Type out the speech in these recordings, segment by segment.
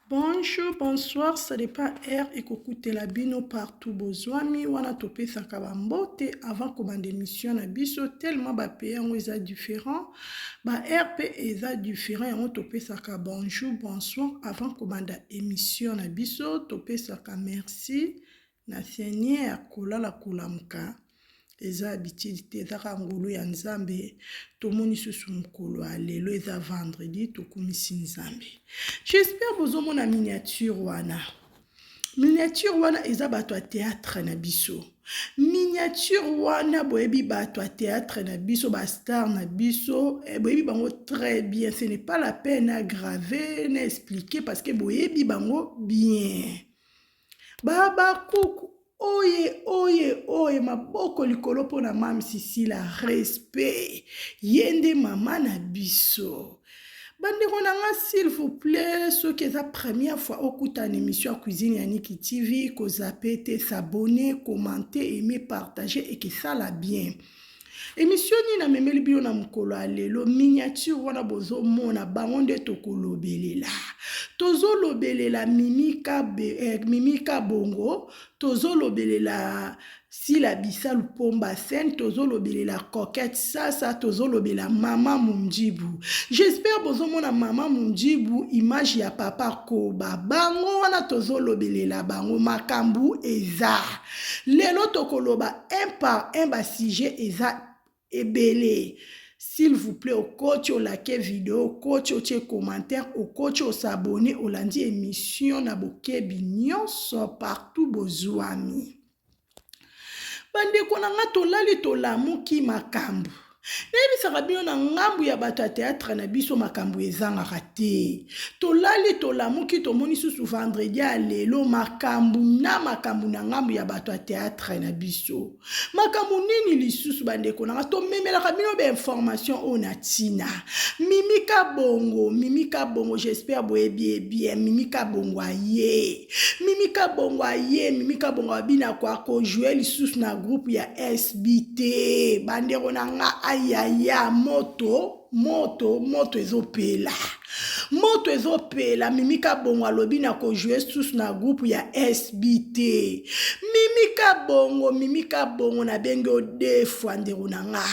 Bonjour, bonsoir, ça dépend heure ekokutela bino partout bozwami wana. Topesaka bambote avant kobanda émission na biso, tellement bapays yango eza différent, baheure mpe eza différent. Yango topesaka bonjour, bonsoir avant kobanda émission na biso. Topesaka merci na Seigneur. Kolala kolamuka eza habitude te, ezaka ngolu ya Nzambe. Tomoni susu mokolo ya lelo, eza vendredi, tokumisi Nzambe. J'espère bozomona miniature wana. Miniature wana eza bato ya théâtre na biso. Miniature wana, boyebi bato ya théâtre na biso, bastar na biso, boyebi bango très bien. Ce n'est pas la peine à graver na expliquer parce que boyebi bango bien. Babakuku oye oye oye, maboko likolo mpona Mame Sisila, respect, ye nde mama na biso. Bandeko na nga, s'il vous plaît, soki eza première fois okutana émission ya Cuisine ya Niki TV, kozapper te, s'abonner, commenter, aimer, partager, ekesala bien. Émission nini namemeli bino na mokolo ya lelo? Miniature wana bozomona bango nde tokolobelela. Tozolobelela Mimi Kabongo, tozolobelela Sila Bisalu Pomba Scène, tozolobelela Coquette Sasa, tozolobela Mama Mundibu. J'espère bozomona Mama Mundibu, image ya papa Koba. Bango wana tozolobelela bango. Makambo eza lelo, tokoloba un par un, basujet eza ebele. S'il vous plaît, okoti, olike video, okoti, otie commentaire, okoti, os'abonner, olandi émission na bokebi nyonso partout bozwami. Bandeko na nga, tolali tolamuki, makambo nayebisaka bino na ngambu ya bato ya théâtre na biso, makambo ezangaka te. Tolali tolamuki, tomoni susu vendredi ya lelo, makambo na makambo na ngambu ya bato ya théâtre na biso. Makambo nini lisusu, bandeko nanga? Tomemelaka bino bainformation oyo na ntina Mimi Kabongo. Mimi Kabongo, j'espère boyebi ye bien. Mimi Kabongo aye, Mimi Kabongo aye, Mimi Kabongo abinako akojouer lisusu na groupe ya SB te. Bandeko na nga, ayaya, moto moto moto ezopela, moto ezopela. Mimi Kabongo alobi na kojouer susu na groupe ya SB te. Mimi Kabongo, Mimi Kabongo, nabengi yo deux fois. Ndeko na nga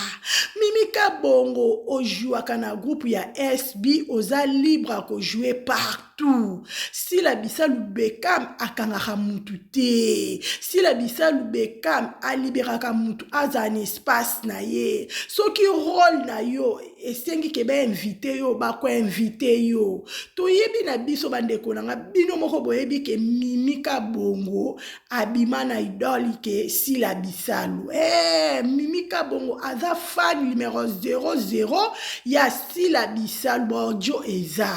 Mimi Kabongo, ojouaka na groupe ya SB, oza libre akojouer partout. Sila Bisalu Bekam akangaka mutu te. Sila Bisalu Bekam aliberaka mutu azala na espace na ye. Soki rôle na yo esengi ke bainviter yo, bakoinviter yo. Toyebi na biso, bandeko na nga, bino moko boyebi ke Mimi Kabongo abima na idole ke Sila Bisalu. Mimi Kabongo aza fan numéro 00 ya Sila Bisalu. Bordio eza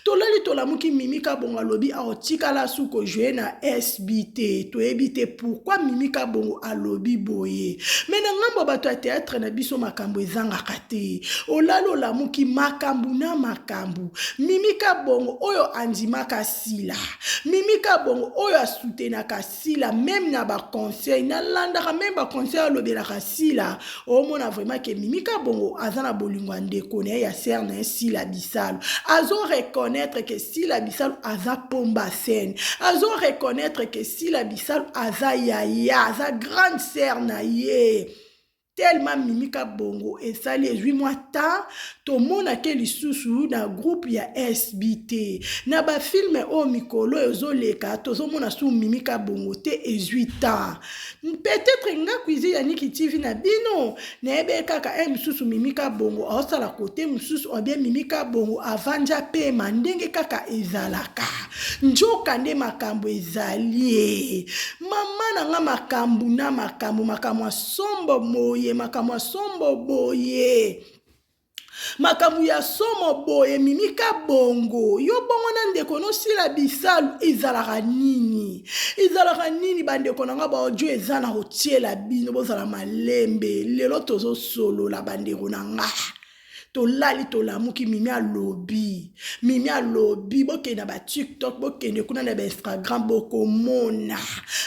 tolali tolamuki, Mimi Kabongo alobi aotikala su kojouer na SB te. Toyebi te pourquoi Mimi Kabongo alobi boye. Mais na ngambo ya bato ya théâtre na biso, makambo ezangaka te. Olali olamuki, makambo na makambo. Mimi Kabongo oyo andimaka Sila, Mimi Kabongo oyo asoutenaka Sila même na baconseil, nalandaka même baconseil alobelaka Sila, omona vraiment ke Mimi Kabongo aza na bolingo ya ndeko na ye, ya sœur na ye Sila Bisalu. Azo reconnaître ke Sila Bisalu aza Pomba Scène, azo reconnaître ke Sila Bisalu aza yaya, aza grande sœur na ye. Tellement Mimi Kabongo esali ezwi mwa temps, tomonake lisusu na groupe ya SB te. Na bafilm oyo mikolo ezoleka, tozomona su Mimi Kabongo te. Ezwi temps, peut-être nga Cuisine ya Niki TV na bino nayebi kaka e mosusu Mimi Kabongo aosala kote mosusu, obie Mimi Kabongo avandi apema ndenge kaka ezalaka. Nzoka nde makambo ezali, mama na nga, makambo na makambo, makambo ya sombo boye, makambo ya sombo boye, makambo ya somo boye. Mimi Kabongo, yo bongo na ndeko nosila Bisalu, ezalaka nini? Ezalaka nini, bandeko na nga? Baaudio eza na kotiela bino, bozala malembe. Lelo tozosolola, bandeko na nga. Tolali tolamuki, Mimi alobi, Mimi alobi. Bokende na baTikTok, bokende kuna na baInstagram, bokomona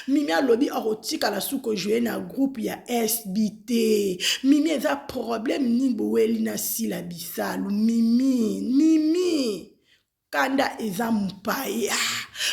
Mimi alobi akotikala su kojouer na groupe ya SB te. Mimi, eza problème nini boweli na Sila Bisalu? Mimi, Mimi. Kanda eza mopaya.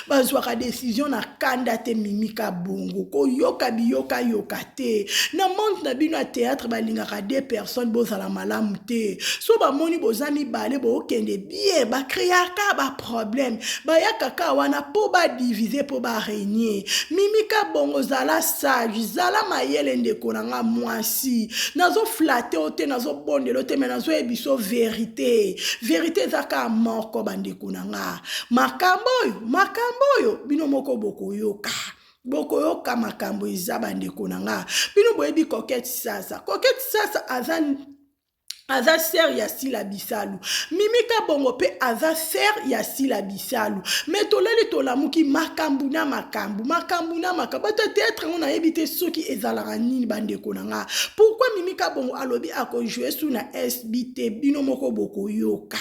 Bazwaka decision na kanda te Mimi Kabongo. Koyoka biyoka yoka te. Na monde na bino ya theatre balingaka deux personnes bozala malamu te. So bamoni boza mibale bookende bien ba creaka ba problème. Bayaka ka wana po ba diviser po ba regner. Mimi Kabongo zala sage, zala mayele ndeko na nga mwasi. Nazo flatter yo te, nazo bondela yo te mais nazo yebisa yo verite. Verite eza kaka moko bandeko na nga. Makambo oyo, makambo oyo bino moko bokoyoka. Bokoyoka makambo eza bandeko na nga. Bino boyebi Coquette Sasa. Coquette Sasa aza aza sœur ya Sila Bisalu. Mimi Kabongo pe aza sœur ya Sila Bisalu. Mais tolali tolamuki makambu na makambu, makambu na makambu. Bato ya théâtre yango nayebi te soki ezalaka nini bandeko na nga. Pourquoi Mimi Kabongo alobi ako jouer su na SB te bino moko bokoyoka.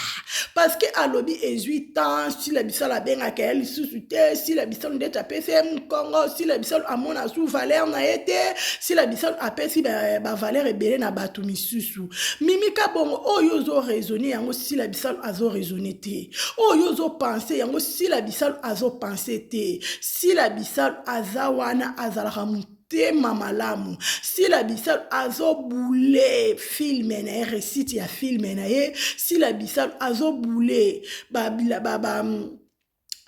Parce que alobi ezui temps Sila Bisalu abengaka ye lisusu te, Sila Bisalu ndeti apesi ye mukongo, Sila Bisalu amona su valeur na ye te, Sila Bisalu apesi ba, ba valeur ebele na bato misusu. Mimi Kabongo oyo ozo raisonner yango Sila Bisalu azo raisonner te. Oyo ozo penser yango Sila Bisalu azo penser te. Sila Bisalu aza wana azalaka motema malamu. Sila Bisalu azo boule film na ye recite ya film na ye. Sila Bisalu azo boule ba ba ba, ba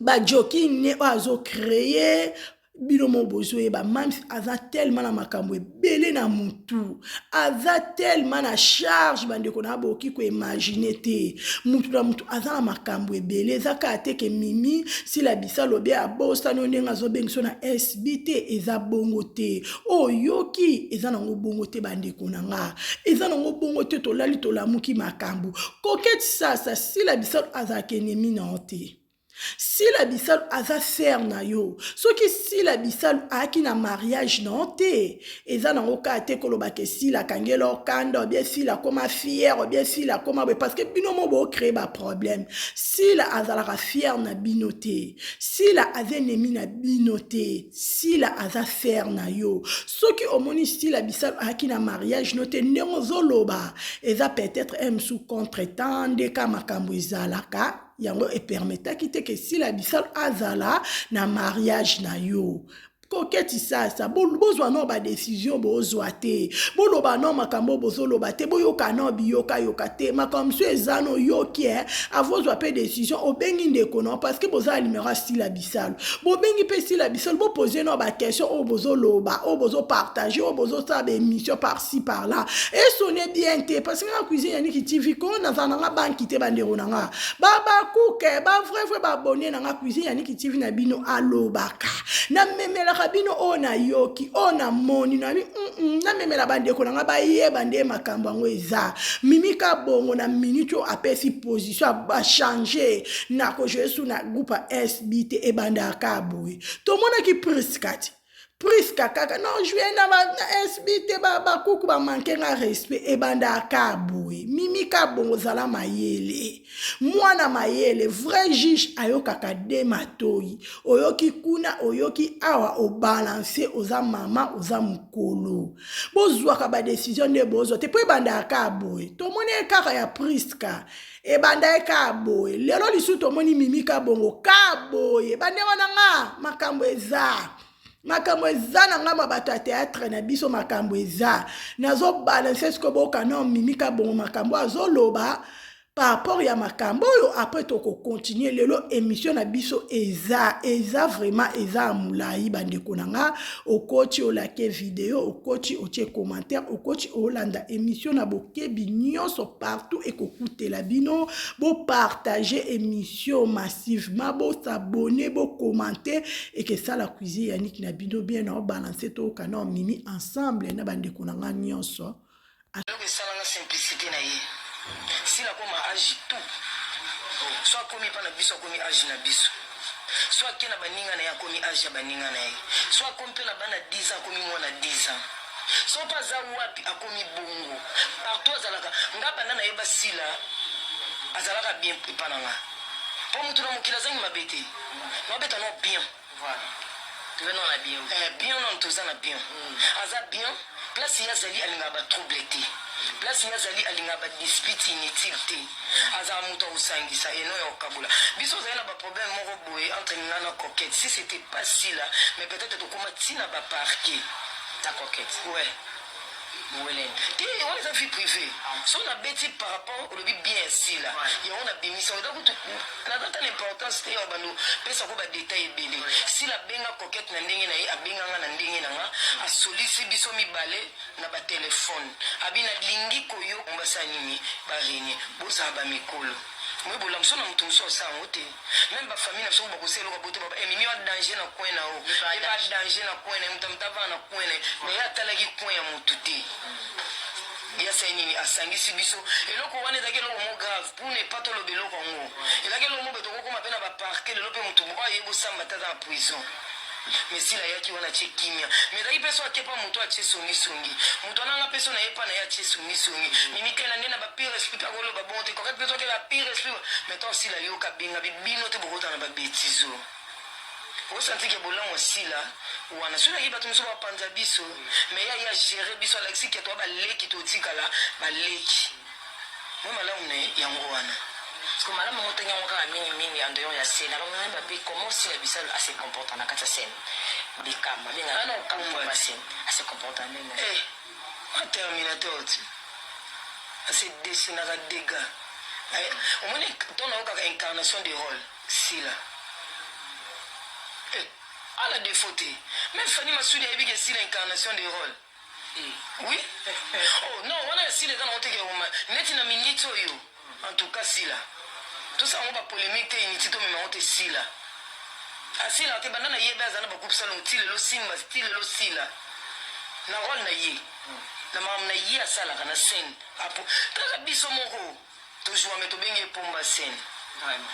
ba joking ne oyo azo créer bino mo bozoyeba mams aza tellement na makambo ebele na mutu aza tellement na charge bandeko na bokoki koimagine te mutu na mutu aza na makambo ebele eza kaka te ke mimi sila bisalo bie abosani yo ndenge azobengiso na sb te eza bongo te oyoki eza nango bongo te bandeko na nga eza nango bongo te tolali tolamuki makambo Coquette sasa sila bisalu azalaka ennemi na yo te sila bisalu aza sœur na yo soki sila bisalu ayaki na mariage na yo te eza nango kaka te koloba ke sila akangela yo kanda obie sila akoma fière obie sila akoma boye parce que bino mo bocree baproblème sila azalaka fière na bino te sila aza ennemi na bino te sila aza sœur na yo soki omoni sila bisalu ayaki na mariage no te ndenge ozoloba eza peut-être un mosusu contre temps nde ka makambo ezalaka yango epermetaki te ke sila bisalu azala na mariage na yo koketi sasa bozwa no badecision bozwa te boloba no makambo bozoloba te boyoka no biyokayoka te makambo mosusu eza no yoki e avozwa mpe decision obengi ndeko no parce que boza na numero ya sila bisalu bobengi mpe sila bisalu bopose no baquestion oyo bozoloba oyo bozopartage oyo bozosala baémission par ci par là esone bien te parce que nga cuisine ya niki tv ko nazala na nga banki te bandeko na nga babakuke ba vrai vrai baabonne na nga cuisine ya niki tv na bino alobaka namemelaka bino oyo nayoki oyo namoni nabi namemela bandeko na nga bayeba nde makambo yango eza mimi kabongo na minute oyo apesi position achange nakojoye su na groupe ya sb te ebandaka boye tomonaki priska te priska kaka non joue na, ba, na sb te bakuku ba bamanke nga respect ebandaka boye mimi kabongo zala mayele mwana mayele vrai juge ayokaka de matoi oyoki kuna oyoki awa obalanse oza mama oza mokolo bozwaka badecision nde bozwa te mpo ebandaka kaka boye tomoni ye kaka ya priska ebanda ye kaka boye lelo lisusu tomoni mimi kabongo ka boye bandeko na nga makambo eza makambo eza na ngambo ya bato ya théâtre na biso makambo eza nazobalanse sikoyo boyoka no mimi kabongo makambo azoloba par rapport ya makambo oyo après tokocontinue lelo émission na biso eza eza vraiment eza ya molai bandeko na nga okoti olake video okoti otie commentaire okoti olanda émission na bokebi nyonso partout ekokutela bino bopartage émission massivement bosabone bocommente ekesala cuisine yaniki na bino bien na obalance toyoka na mimi ensemble na bandeko na nga nyonso Eloko esalanga simplicite na ye sila akoma age tout so akomi epa na biso akomi age na biso so ake na baninga na ye akomi age ya baninga na ye so akomi mpe na bana 10 ans akomi mwana 10 ans so mpe aza wapi akomi bongo partout azalaka nga banda nayeba sila azalaka bien epa na nga mpo motu na mokili azangi mabe te nabeta no bien Voilà. Toza nano na bien. Eh, bien nano toza na bien. Aza bien, place ye azali alingaka ba trouble te. Place ye azali alingaka ba dispute inutile te. Azalaka moto ya kosangisa et non ya kokabola. Biso ozali na ba problème moko boye entre nga na Coquette. Si c'etait pas Sila mais peut-etre tokoma ti na ba parquet. Na Coquette? Ouais. Bowelani? Te wana eza vie privee. Soki na beti par rapport olobi bien ya Sila yango na bimisi yango eza kutu naza ata na importance te ya kobanda kopesa ko ba detail ebele. Sila abenga Coquette na ndenge na ye abenga nga na ndenge na nga asolisi biso mibale. Na ba telephone abi na lingi koyoka basala nini ba renie bozala ba mikolo moye bolamu so na mutu mosusu asala yango te meme ba famille na biso bakosala eloko bote ba eh mimi wa danger na coin na yo ye ba danger na coin na ye mutu avanda na coin na ye mais ye atalaki coin ya mutu te ye asali nini asangisi biso eloko wana ezalaki eloko mo grave pour ne pas toloba eloko yango ezalaki eloko mo boye tokokoma pe na ba parquet lelo pe mutu oyo aye bosamba te aza na prison. Mais sila ayaki wana atie kimia mais ezalaki pe so ake pa mutu atie songi songi mutu wana nga pe so naye pa naye atie songi songi mimi kela nde na ba pire esprit pe akoloba bongo te coquette pe so ake ba pire esprit mais tant sila ayoka abenga bi bino te bokota na ba betise oyo o sentir ke bolamu ya sila wana soki naki batu mosusu ba panza biso mais ye aye a gerer biso alakisi ke toa ba leki totikala ba leki. Mwa malamu na ye yango wana. Sikoyo malamu yango otangi yango kaka mingi mingi en dehors ya scène alors nayeba pe comment Sila Bisalu a se comporta na kati ya scène Beckham ba bengaka Ana Beckham okumba pomba ti. scène a se comporta ndenge nini? Eh ma terminator ti a se dessinaka degat eh omoni tango nayokaka incarnation de role Sila eh ala defaut te meme Fanny Masudi ayebi ke Sila incarnation de role. Oui oh non wana ya sila eza nango te ke oma neti na minute oyo en tout cas sila tosala yango ba polemique te inutile tomema yango te sila asilaka te banda na yebe aza na ba groupe salongo ti lelo simba ti lelo sila na role na ye na makambo na ye asalaka na scène apo kaka biso moko To joua mais tobengi ye pomba scène. Vraiment.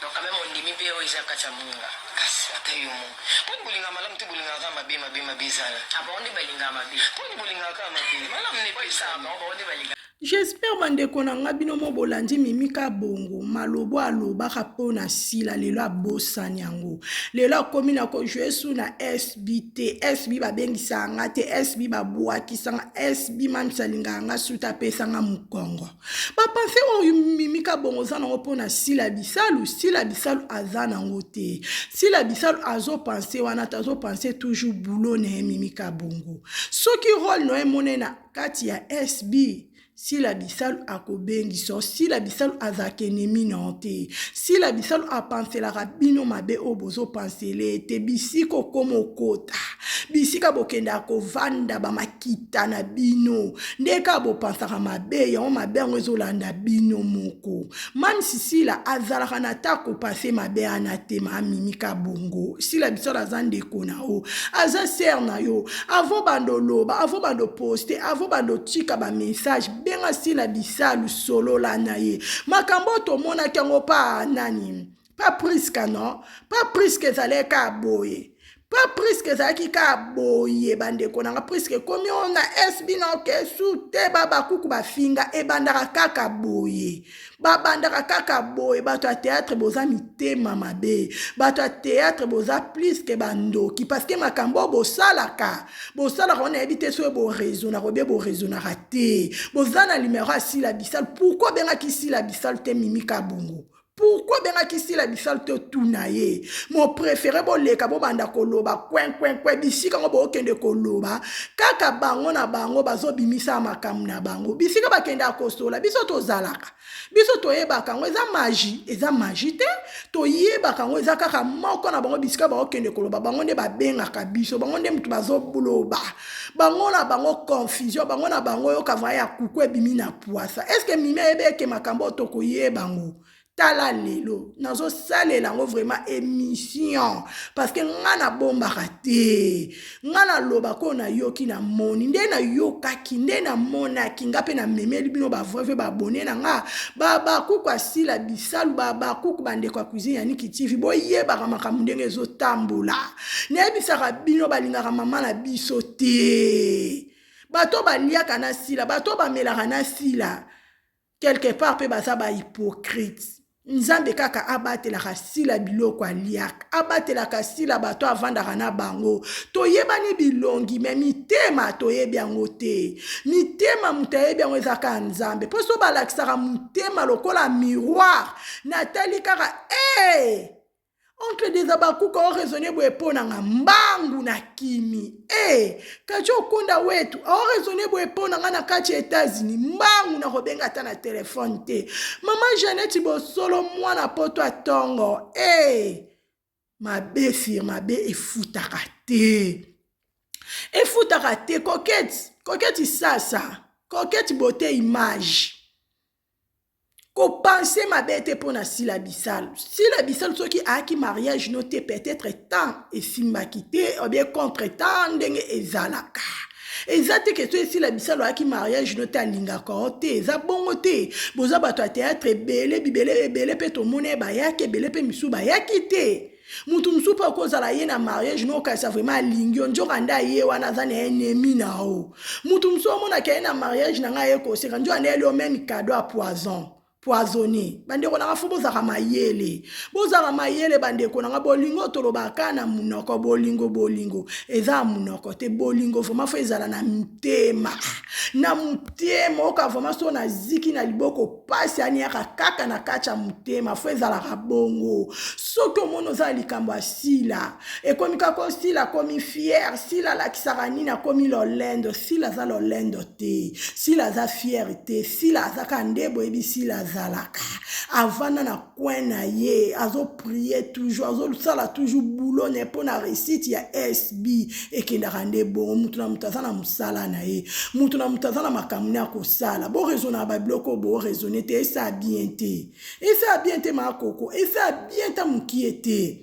Donc quand meme ondimi pe oyo eza kati ya muninga. Kasi ata yo moko. Poni bolingaka malamu te bolingaka kaka mabe mabe mabe ezala. Ah bango nde balingaka mabe. Poni bolingaka kaka mabe. Malamu nde epesami. Bango nde balingaka. J'espère ba ndeko na nga bino mo bolandi Mimi Kabongo malobo alobaka po na Sila lelo abosani yango lelo akomi na ko jouer su na SB te SB babengisaka nga te SB babwakisa nga SB mamisa alingaka nga su te apesa nga mokongo Ba pensee oyo Mimi Kabongo oza nango pona Sila Bisalu, Sila Bisalu aza nango te. Sila Bisalu azo penser wana te, azo penser toujours boulot na ye Mimi Kabongo. Soki role na yo emonani na kati ya SB, Sila Bisalu akobengisa yo. Sila Bisalu azalaka ennemi na yo te. Sila Bisalu apanselaka bino mabe oyo bozo pansele ye te. Bisika okoma okota, bisika bokendaka kovanda ba makita na bino nde kaka bopansaka mabe yango mabe yango ezolanda bino moko mame sisila azalaka na ta kopanse mabe wana te ma mimi kabongo sila biso aza ndeko na yo aza sere na yo avo banda oloba avo banda oposte avo banda otika bamessage benga sila bisalu solola na ye makambo oyo tomonaki yango pa nani pa priska non pa priska ezalaki kaka boye pa priska ezalaki kaka boye bandeko na nga priska ekomi oyo na sb na okesu te babakuku bafinga ebandaka kaka boye babandaka kaka boye bato ya théâtre boza mitema mabe bato ya théâtre boza plus ke bandoki parceke makambo oyo bosalaka bosalaka wana nayebi te soki boraisonnaka obie boraisonnaka te boza na numero ya sila bisalu pourkui obengaki sila bisalu te mimi kabongo Pourquoi obengaki Sila Bisalu te otuna ye? Mon prefere boleka bobanda koloba coin coin coin bisika ngo bokende koloba kaka bango na bango bazobimisa makambo na bango bisika bakendaka kosola biso tozalaka biso toyebaka yango eza magie eza magie te toyebaka yango eza kaka moko na bango bisika bakokende koloba bango nde babengaka biso bango nde moto bazoloba bango na bango confusion bango na bango yoka vraimen ya kuku ebimi na puasa eske mimi ayebi eke makambo oyo tokoyeba yango tala lelo nazosalela yango vraiment émission parce que nga nabombaka te nga nalobaka oyo nayoki namoni nde nayokaki nde namonaki nga mpe namemeli bino bavreve baabone na nga babakuku asila bisalu babakuku bandeko ya cuisine ya niki tv boyebaka makambo ndenge ezotambola Nayebisaka bino balingaka mama na biso te. Bato baliaka na sila, bato bamelaka na sila. Quelque part pe baza ba hypocrite. Nzambe kaka abatelaka Sila biloko aliaka, abatelaka Sila bato avandaka na bango. Toyebani bilongi me mitema toyebi yango te. Mitema moto ayebi yango eza kaka Nzambe. Mpo so balakisaka motema lokola miroir, natali kaka ee hey! Oncle des Abakuka o raisonner boye mpo na nga mbangu na kimi eh kacho okunda wetu o raisonner boye mpo na nga na kati ya États-Unis mbangu na kobenga ata na telefone te. Mama Jeannette Bosolo mwana poto atongo eh mabe fir mabe efutaka te, efutaka te. Coquette, Coquette sasa, Coquette beauté image Kopense mabe te mpo na Sila Bisalu. Sila Bisalu soki ayaki mariage no te peut-être temps esimbaki te ou bien contre temps ndenge ezalaka. Eza te ke soki Sila Bisalu ayaki mariage no te alingaka yo te, eza bongo te. Boza bato ya théâtre ebele bibele ebele mpe tomoni ye bayaki ebele mpe misusu bayaki te. Mutu mosusu mpe okozala ye na mariage no okanisa vraiment alingi yo, nzoka nde aye wana aza na ennemi na yo. Mutu mosusu omonaka ye na mariage na ngai aye koseka, nzoka nde ayeli yo meme cadeau ya poison poisonné. Bandeko na nga fo bozalaka mayele, bozalaka mayele bandeko na nga. Bolingo tolobaka kaka na monoko, bolingo bolingo eza ya monoko te. Bolingo vraiment fo ezala na motema, na motema oyoka vraiment so naziki na liboko Pasi aniaka kaka na kati ya motema fo ezalaka bongo. Soki omoni oza na likambo ya Sila, ekomi kaka o Sila akomi fier, Sila alakisaka nini, akomi lolendo. Sila aza lolendo te, Sila aza fier te, Sila aza kaka nde boyebi Sila azalaka. Avanda na coin na ye, azo prier toujours, azosala toujours boulot na ye mpo na réussite ya SB. Ekendaka nde bongo, moto na moto aza na mosala na ye, moto na moto aza na makambo ne akosala. Bo raisonnaka ba biloko bo raisonner te, esa bien te, esa bien te ma koko, esa bien ta mokie te.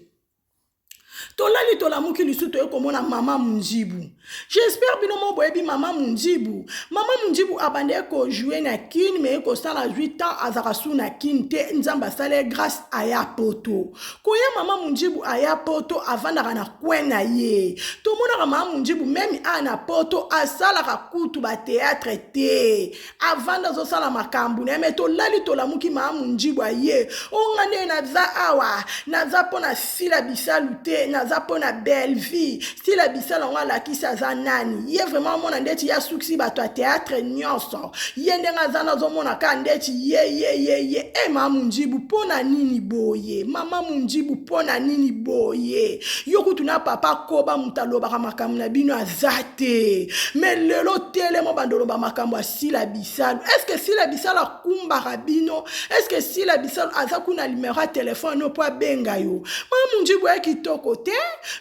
Tolali tolamuki lisusu toye komona mama Mundibu. J'espère bino mo boyebi mama Mundibu. Mama Mundibu abandaki ko jouer na Kin mais kosala zui temps azaka su na Kin te, Nzambe asala ye grâce aya poto. Koya mama Mundibu aya poto avandaka na coin na ye. Tomonaka mama Mundibu meme a na poto asalaka kutu ba théâtre te. Avanda azosala makambo na ye me tolali tolamuki mama Mundibu aye. O nga nde naza awa, naza mpo na Sila Bisalu te, naza mpo na Bellevue. Sila Bisalu yango alakisi aza nani. Ye vraiment amona ndeti ye asukisi bato ya théâtre nyonso. Ye ndenge aza nazomona kaka ndeti ye ye ye ye. E mama Mundibu mpo na nini boye? Mama Mundibu mpo na nini boye? Yo kutu na papa koba moto alobaka makambo na bino aza te. Me lelo telema obanda oloba makambo ya Sila Bisalu. Est-ce que Sila Bisalu akumbaka bino? Est-ce que Sila Bisalu aza kuna numero ya telefone no mpo abenga yo? Mama Mundibu ya kitoko te.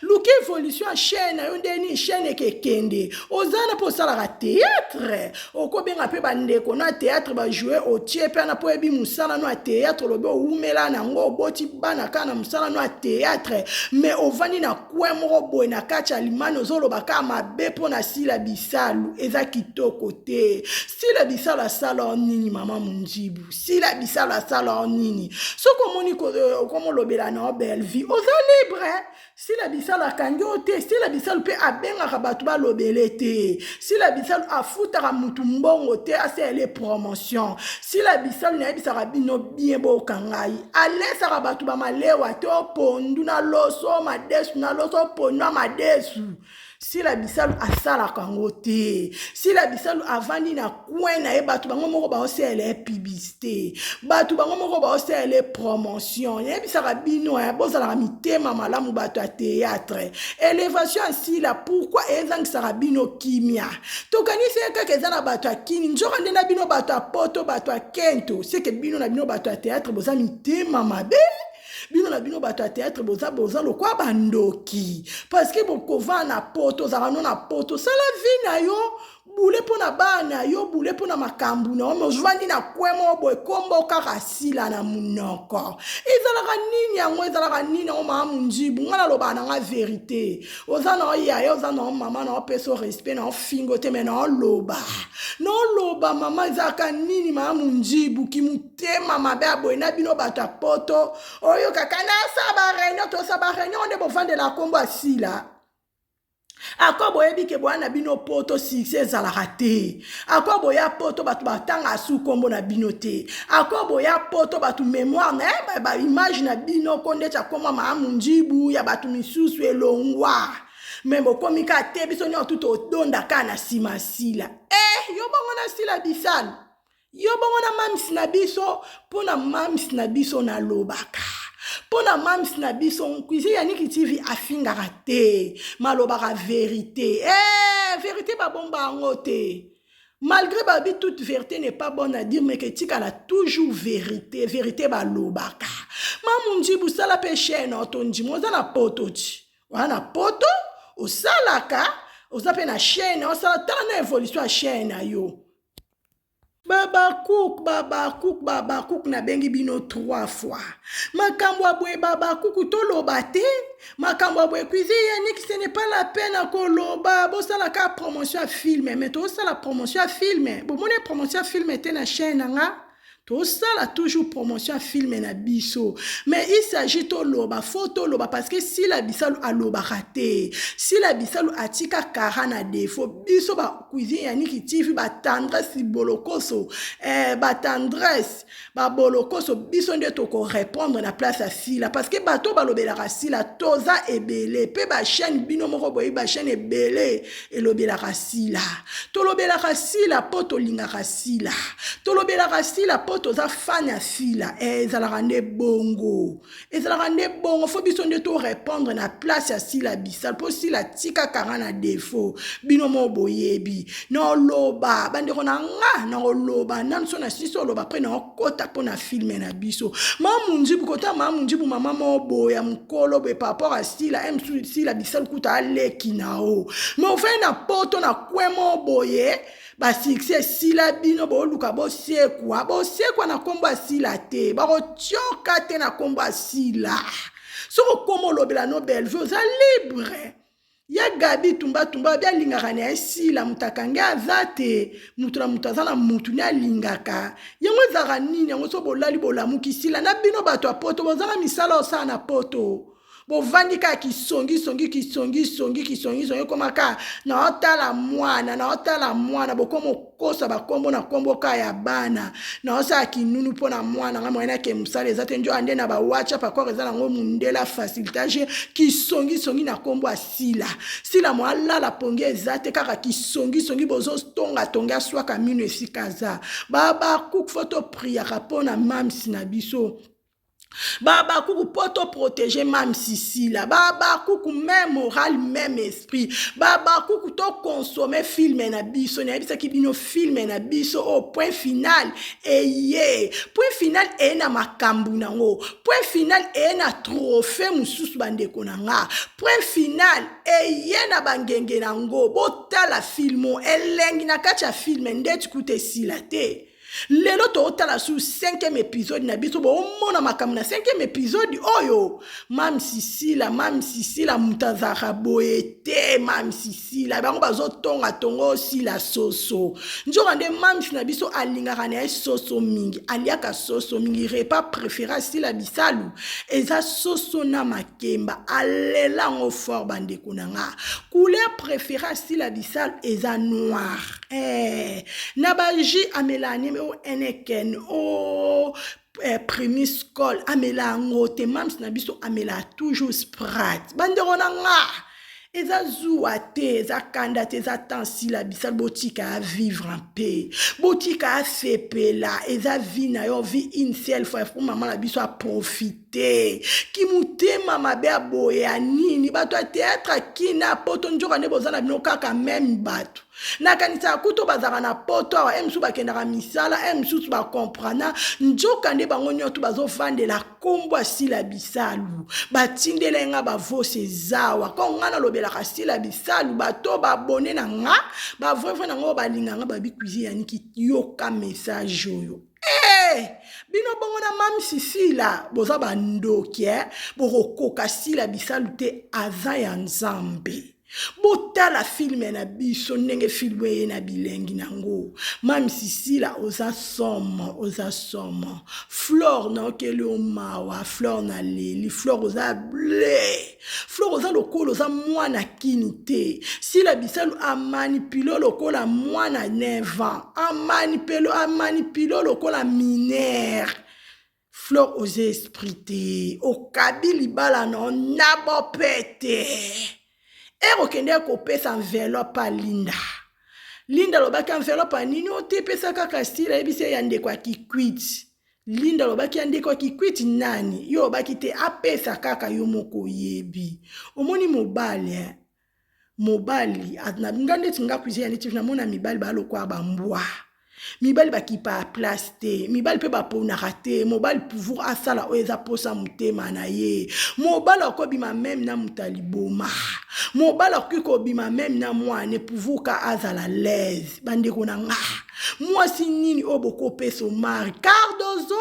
Luka évolution ya chaîne na yo nde nini chaîne ekekende. Oza na mpo osalaka théâtre. Okobenga mpe bandeko na théâtre ba jouer otie mpe na mpo oyebi mosala no ya théâtre, olobi owumela nango, oboti bana kaka na mosala no ya théâtre, mais ovandi na coin moko boye na kati ya limani ozoloba kaka mabe mpo na Sila Bisalu. Eza kitoko te. Sila Bisalu asala nini mama Mundibu? Sila Bisalu asala nini? Soki omoni okomolobela na Bellevue, oza libre. Sila Bisalu akangi yo te. Sila Bisalu mpe abengaka bato balobele te. Sila Bisalu afutaka mutu mbongo te asalele promotion. Sila Bisalu nayebisaka bino bien boyoka ngai, alesaka bato bamalewa te, pondu na loso, madesu na loso, pondu na madesu. Sila Bisalu asalaka yango te. Sila Bisalu avandi na coin na ye, bato bango moko baosalela ye publicité, bato bango moko baosalela ye promotion. Nayebisaka bino bozalaka mitema malamu bato ya théâtre. Elevation ya Sila pourquoi ezangisaka bino kimia? Tokanisi ye kaka eza na bato ya kini, nzoka nde na bino bato ya poto, bato ya kento, seke bino na bino bato ya théâtre boza mitema mabe. Bino na bino bato ya théâtre boza boza lokwa bandoki, parce que bokovanda na poto, ozalaka no na poto, sala vie na yo, bule mpo na bana yo, bule mpo na makambo na yo, mais ozwandi na coin moko boye, kombo kaka Sila na monoko. Ezalaka nini yango? Ezalaka nini yango mama Mundibu? Nga nalobaka na nga vérité. Oza na yaya, oza na mama, na opesa respect, na ofingo te, mais na oloba. Na oloba mama, ezalaka nini mama Mundibu? Kimutema mabe ya boye na bino bato ya poto. Oyokaka na sa ba réunion, tosa ba réunion nde bovandela kombo ya Sila. Ako boyebi ke boya na bino poto succès ezalaka te. Ako boya poto bato batanga asu kombo na bino te. Ako boya poto bato mémoire na eh, ba image na bino ko ndeti akoma maa munjibu ya bato misusu elongwa. Me bokomi ka te biso nyonso tu todonda ka na nsima sila. Eh, yo bongo na sila bisalu. Yo bongo na mams na biso mpo na mams na biso nalobaka mpo na mams na biso cuisine ya Niki TV afingaka te malobaka verite eh, verite babomba yango te malgré babi toute vérité n'est pas bonne à dire mais que etikala toujours vérité vérité balobaka mamu njibu sala mpe chaîne otondima oza na poto ti oza na poto osalaka oza mpe na chaîne osala tala na évolution ya chaîne na yo Babakuk, babakuk, babakuk nabengi bino trois fois. Makambo ya boye babakuk toloba te. Makambo ya boye cuisine Yannick ce n'est pas la peine ya koloba. Bosala ka promotion ya film mais tosala promotion ya film. Bomoni promotion ya film te na chaîne na nga. Tosala toujours promotion ya film na biso. Mais il s'agit toloba, faut toloba parce que Sila Bisalu alobaka te. Sila Bisalu atika kara na défaut. Biso ba cuisine ya Niki TV ba tendresse bolokoso, eh, ba tendresse ba bolokoso biso nde toko répondre na place ya Sila parce que bato balobelaka Sila toza ebele pe ba chaîne bino moko boyebi ba chaîne ebele elobelaka Sila. Tolobelaka Sila po tolingaka Sila. Tolobelaka Sila po toza fan ya Sila. Eh, ezalaka nde bongo. Ezalaka nde bongo. Fo biso nde to répondre na place ya Sila Bisal. Po Sila tika kanga na défaut. Bino mo boyebi. Na oloba, bandeko na nga, na oloba. Nanu so na sisi oloba après na okota po na film na biso. Mamu Njibu, kota Mamu Njibu, mama mo boya mukolo boye par rapport à Sila. Eh, msu Sila Bisal kuta aleki na o. Mais ofai na poto na coin mo boye. Ba succès esila bino boluka bosekwa bosekwa na kombo ya sila te bakotioka te na kombo ya sila soki okoma olobela no Bellevue oza libre ya Gabi tumba tumba babi alingaka na ye sila moto akangi aza te moto na moto aza na motu ne alingaka yango ezalaka nini yango so bolali bolamuki sila na bino bato ya poto bozanga misala osala na poto bovandi kaka kisongisongi kisongisongi kisongisongi ekoma kaka naotala mwana naotala mwana bokoma okosa bakombo na kombo kaka ya bana naosala kinunu mpo na mwana nga moye nake mosala eza te njo ande na bawhatsapp akor eza nango mundela facilitage kisongisongi na kombo ya sila sila mo alala pongi eza te kaka kisongisongi bozotonga tongi aswaka mino esika aza babakuku fo topriaka mpo na mamsi na biso Babakuku po to protéger mam Sisila. Babakuku même moral même esprit. Babakuku to consommer film na biso. Nayebisaki bino film na biso au point final eye. Point final eye na makambo nango. Point final eye na trophée mosusu bandeko na nga. Point final eye na bangenge nango. Botala film elengi na kati ya film ndeti kuta esila te. Lelo totala su 5e épisode na biso bomona makambo na 5e épisode oyo mam sisila mam sisila moto azalaka boye te mam sisila bango bazotonga tongo osila soso nzoka nde mams na biso alingaka na ye soso mingi aliaka soso mingi repas préféré asila bisalu eza soso na makemba alela yango fort bandeko na nga couleur préféré asila bisalu eza noir Eh, na ba jus amela nini o Heineken o eh, primus col amela yango te mams na biso amela toujours sprite bandeko na nga eza zuwa te eza kanda te eza tansila bisal botika ya vivre mpe botika asepela eza vie na yo vie une seule fois po mama na biso aprofite kimotema mabe ya boye ya nini bato ya théâtre kina poto nzoka nde boza na bino kaka meme bato Nakanisaka kutu bazalaka na poto awa e mosusu bakendaka misala e mosusu bakomprana nzoka nde bango nyonso bazofandela nkombo ya sila bisalu batindela nga bavose ezawa ko nga nalobelaka sila bisalu bato babone na nga bavre na nga oyo balinga nga babi cuisine ya niki yoka message oyo Hey! Eh, bino bongo na mamsi sila boza bandoki eh? Bokokoka sila bisalu te aza ya nzambe Botala film na biso ndenge film eye na bilengi nango. Mamsi Sila oza somo, oza somo. Flore naokeli yo mawa, Flore na leli, Flore oza ble. Flore oza lokola oza mwana kini te. Sila Bisalu amanipule lokola mwana 9 ans, amanipule amanipule lokola mineur. Flore oza esprit te, okabi libala na na bopete. Ere okendeki kopesa enveloppe a Linda. Linda alobaki enveloppe ya nini ote epesa kaka Sila ayebisi ye ya ndeko ya Kikwit. Linda alobaki ya ndeko ya Kikwit nani? Yo olobaki te apesa kaka yo moko oyebi. Omoni mobali eh? Mobali nga ndeti nga cuisine ya neti namona mibali ba lokola ba mbwa. Mibali bakipa place te, mibali mpe baponaka te. Mobali pouvoir asala oyo eza posa motema na ye. Mobali akobima meme na moto ya liboma. Mobali akoki kobima meme na mwana pouvoir ka azala l'aise. Bandeko na nga, mwasi nini oyo bokopesa Omari? Cardozo,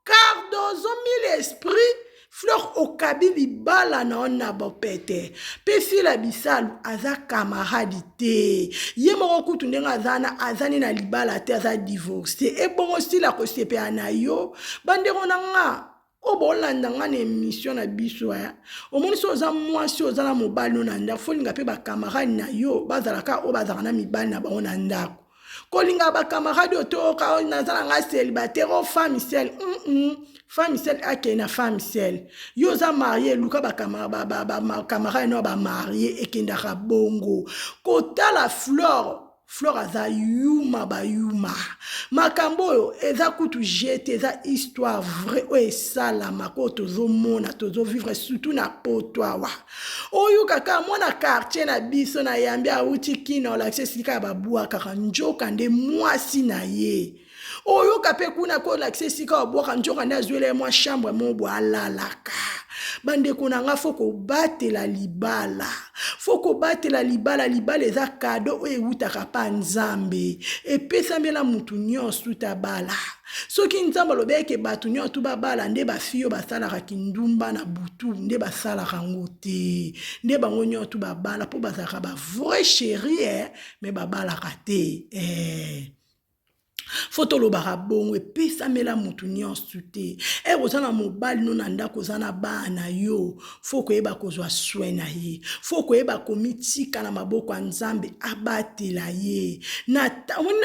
Cardozo mille esprit Fleur okabi libala na yo na bopete pe Sila Bisalu aza camarade te ye moko kutu ndenge aza na aza ni na libala te aza divorce ebongo Sila kosepela na yo bandeko na nga oyo bolanda nga na émission na biso eh. Omoni so oza mwasi oza na mobali no na ndako folinga pe ba camarade na yo bazalaka oyo bazalaka na mibali na bango na ndako kolinga ba camarade oyo toyoka oyo naza na ngai célibataire o femme seule femme seule akende na femme seule yo oza marie luka ba camarade no ba marie ekendaka bongo kotala flore Flore aza yuma ba yuma. Makambo oyo eza kutu jeu te, eza histoire vraie oyo esalamaka oyo tozomona tozo vivre surtout na poto awa. Oyoka kaka mwana quartier na biso na yambi awuti Kin olakisi esika ya babwakaka njoka nde mwasi na ye. Oyoka pe kuna ko olakisi esika babwaka njoka nde azwela ye mwa chambre moko boye alalaka. Bandeko na nga fo kobatela libala, fo kobatela libala. Libala eza cadeau oyo ewutaka pa Nzambe, epesamela mutu nyonso tout abala. Soki Nzambe alobi eke bato nyonso tout babala, nde ba fille oyo basalaka kindumba na butu nde basalaka yango te, nde bango nyonso tout babala po bazalaka ba vrai cherie eh, mais babalaka te eh. Fo tolobaka bongo, epesamela mutu nyonso te. Ere oza na mobali no na ndako, oza na bana na yo, fo koyeba kozwa soin na ye, fo koyeba komitika na maboko ya Nzambe abatela ye. Na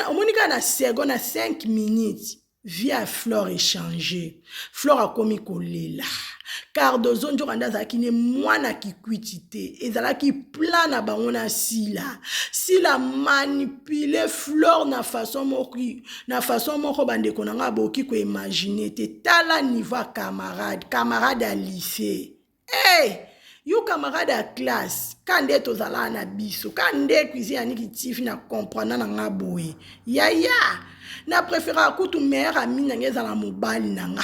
omoni kaka na seconde, na 5 minutes vie ya Flore echange. Flore akomi kolela. Cardozo nzoka nde azalaki ne mwana kikwiti te, ezalaki plan na bango na Sila. Sila manipule Flore na façon moko, na façon moko bandeko na nga bokoki ko imaginer te. Tala niveau ya camarade, camarade ya lycée. Hey! Yo camarade ya classe, ka nde tozalaka na biso, ka nde cuisine ya Niki TV na comprendre na nga boye. Yaya, na préféraka kutu meilleur ami na nga ezala mobali na nga.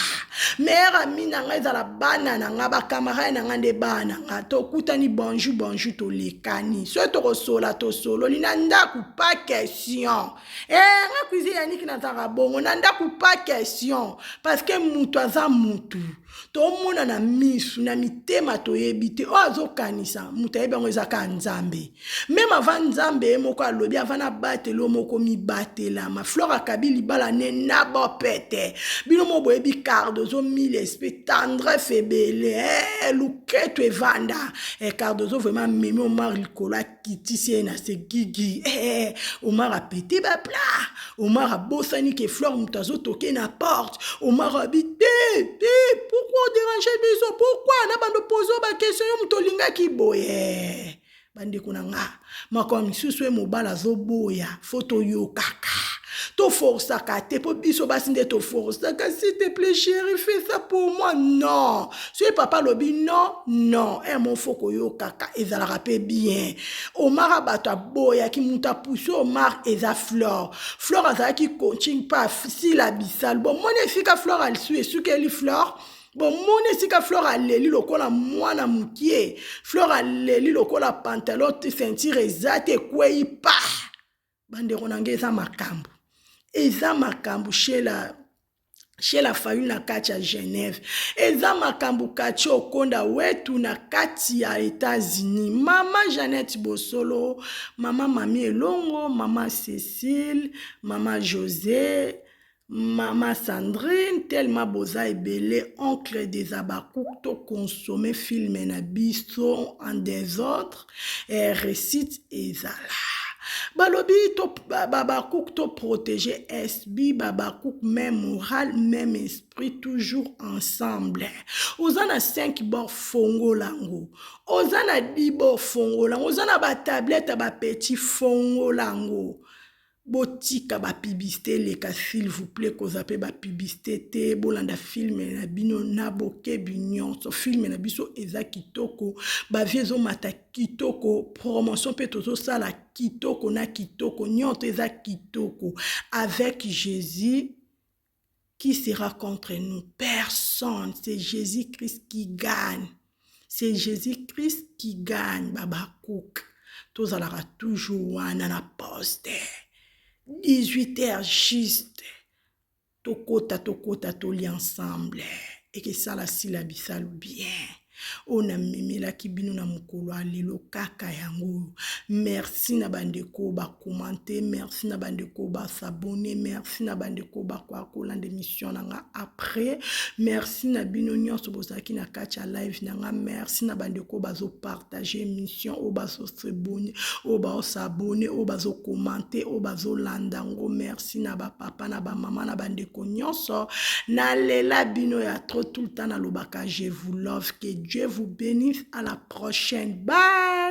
Meilleur ami na nga ezala bana na nga, ba camarade na nga nde bana na nga. Tokutani bonjour bonjour tolekani. Soki tokosola tosololi na ndaku pas question. Eh, nga cuisine ya Niki nazalaka bongo na ndaku pas question parce que mutu aza mutu. Tomona na misu na mitema toyebi te oyo azokanisa moto ayebi yango eza kaka Nzambe. Meme avant Nzambe ye moko alobi avant nabatela yo moko mibatelama. Flore akabi libala ne na bopete. Bino moko boyebi Cardozo mille esprit tendresse ebele eh, luketu evanda eh, Cardozo vraiment memi Omar likolo akitisi ye na se gigi eh, Omar apete ba plat. Omar abosani ke Flore moto azotoke na porte. Omar abi te te, pourquoi oderange biso, pourquoi na bando pose ba question yo moto olingaki boye. Bandeko na nga, makambo misusu ye mobali azoboya fo toyokaka, toforsaka te po biso basi nde toforsaka. S'il te plaît chérie, fais ça pour moi. Non, soki papa alobi non non, un mot fo koyokaka, ezalaka pe bien. Omar bato aboyaki moto apusi Omar eza Flore. Flore azalaki coaching pa Sila Bisalu. Bomoni esika Flore alisu esukeli Flore. Bomoni esika Flore aleli lokola mwana mokie. Flore aleli lokola pantalon te ceinture eza te ekwei pa. Bandeko na ngai eza makambo. Eza makambo chez la chez la Fayulu na kati ya Genève. Eza makambo kati okonda wetu na kati ya États-Unis. Mama Jeannette Bosolo, mama Mami Elongo, mama Cécile, mama José. Mama Sandrine tellement boza ebele oncle des Habacuc to consommer film na biso en desordre eh, réussite ezala balobi to Habacuc to protéger SB Habacuc même moral même esprit toujours ensemble. Oza na 5 bord fongola yango, oza na 10 bord fongola yango, oza na ba tablette ya ba petit fongola yango. Botika ba publicité eleka s'il vous plaît, koza pe ba publicité te, bolanda film na bino na bokebi nyonso. Film na biso eza kitoko, ba vie ezomata kitoko, promotion pe tozosala kitoko na kitoko, nyonso eza kitoko. Avec Jésus, qui sera contre nous? Personne. C'est Jésus-Christ qui gagne. C'est Jésus-Christ qui gagne. Babakouk. Tozalaka toujours wana na poste. 18 heures juste. Tokota, tokota, toli ensemble. Ekesala sila bisalu bien. Oyo namemelaki bino na mokolo ya lelo kaka yango. Merci na bandeko ba commenter, merci na bandeko ba s'abonner, merci na bandeko ba kwa kolanda émission na nga après. Merci na bino nyonso bozalaki na kati ya live na nga. Merci na bandeko bazo partager émission, oyo bazo s'abonner, oyo bazo s'abonner, oyo bazo commenter, oyo bazo landa ngo. Merci na ba papa na ba mama na bandeko nyonso. Nalela bino ya trop tout le temps nalobaka je vous love. Que Dieu vous bénisse. À la prochaine. Bye.